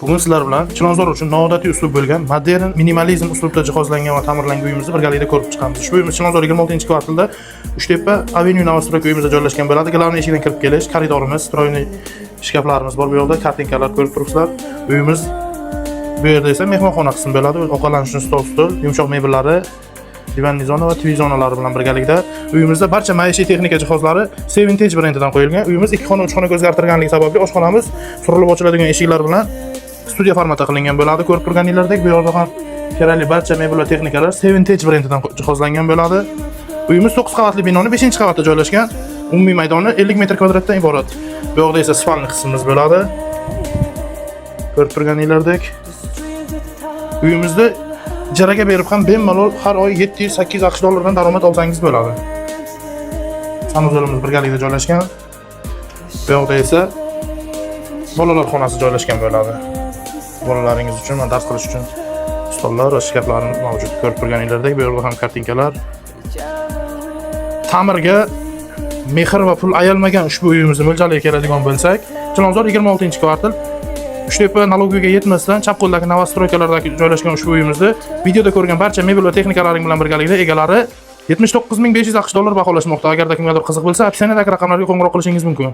Bugun sizlar bilan Chilonzor uchun noodatiy uslub bo'lgan modern minimalizm uslubda jihozlangan va ta'mirlangan uyimizni birgalikda ko'rib chiqamiz. Ushbu uyimiz Chilonzor 26-kvartalda Uchtepa Avenue новостройка uyimizda joylashgan bo'ladi. Главный eshigidan kirib kelish, koridorimiz, встроенный shkaflarimiz bor bu yoqda, kartinkalar ko'rib turibsizlar. Uyimiz bu yerda esa mehmonxona qismi bo'ladi. Ovqatlanish uchun stol, stul, yumshoq mebellari, диванный zona va TV zonalari bilan birgalikda uyimizda barcha maishiy texnika jihozlari Seventage brendidan qo'yilgan. Uyimiz ikki xona, uch xonaga o'zgartirganligi sababli oshxonamiz surilib ochiladigan eshiklar bilan studiya formatda qilingan bo'ladi. Ko'rib turganingizdek, bu yerda ham kerakli barcha mebel va texnikalar Seventage brendidan jihozlangan bo'ladi. Uyimiz 9 qavatli binoni 5-qavatda joylashgan. Umumiy maydoni 50 metr kvadratdan iborat. Bu yoqda esa спальный qismimiz bo'ladi. Ko'rib turganingizdek, uyimizda ijaraga berib ham bemalol har oy 700-800 AQSh dollaridan daromad olsangiz bo'ladi. Санузел imiz birgalikda joylashgan. Bu yoqda esa bolalar xonasi joylashgan bo'ladi. Bolalaringiz uchun va dars qilish uchun stollar va shkaflarimiz mavjud. Ko'rib turganingizdek, bu yerda ham kartinkalar. Ta'mirga mehr va pul ayalmagan ushbu uyimizni mo'ljaliga keladigan bo'lsak, Chilonzor 26-kvartal, Uchtepa налоговый ga yetmasdan chap qo'ldagi новостройка lardagi joylashgan ushbu uyimizni videoda ko'rgan barcha mebel va texnikalaring bilan birgalikda egalari 79 500 AQSh dollar baholashmoqda. Agarda kimgadir qiziq bo'lsa, описание dagi raqamlarga qo'ng'iroq qilishingiz mumkin.